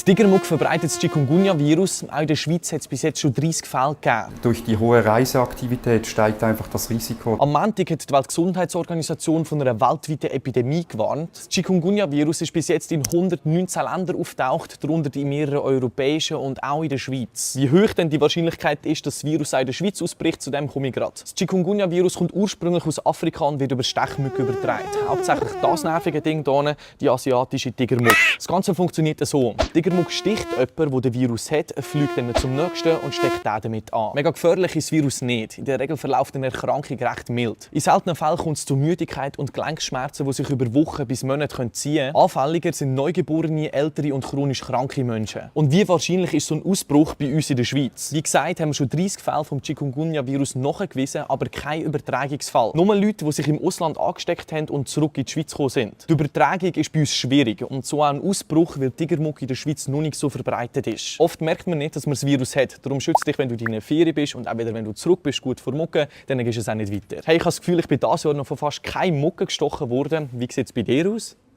Die Tigermugg verbreitet das Chikungunya-Virus. Auch in der Schweiz hat es bis jetzt schon 30 Fälle gegeben. Durch die hohe Reiseaktivität steigt einfach das Risiko. Am Montag hat die Weltgesundheitsorganisation von einer weltweiten Epidemie gewarnt. Das Chikungunya-Virus ist bis jetzt in 119 Ländern auftaucht, darunter in mehreren europäischen und auch in der Schweiz. Wie hoch denn die Wahrscheinlichkeit ist, dass das Virus auch in der Schweiz ausbricht, zu dem komme ich gerade. Das Chikungunya-Virus kommt ursprünglich aus Afrika und wird über Stechmücken übertragen. Hauptsächlich das nervige Ding hier, die asiatische Tigermugg. Das Ganze funktioniert so. Die Tigermugg sticht jemanden, der das Virus hat, fliegt dann zum nächsten und steckt den damit an. Mega gefährlich ist das Virus nicht. In der Regel verläuft eine Erkrankung recht mild. In seltenen Fällen kommt es zu Müdigkeit und Gelenkschmerzen, die sich über Wochen bis Monate ziehen können. Anfälliger sind Neugeborene, ältere und chronisch kranke Menschen. Und wie wahrscheinlich ist so ein Ausbruch bei uns in der Schweiz? Wie gesagt, haben wir schon 30 Fälle vom Chikungunya-Virus nachgewiesen, aber kein Übertragungsfall. Nur Leute, die sich im Ausland angesteckt haben und zurück in die Schweiz gekommen sind. Die Übertragung ist bei uns schwierig und so auch ein Ausbruch, weil die Tigermugg in der Schweiz noch nicht so verbreitet ist. Oft merkt man nicht, dass man das Virus hat. Darum schützt dich, wenn du in deiner Ferien bist und auch wieder, wenn du zurück bist, gut vor Muggen, dann gehst du es auch nicht weiter. Hey, ich habe das Gefühl, ich bin dieses Jahr noch von fast keinem Muggen gestochen worden. Wie sieht es bei dir aus?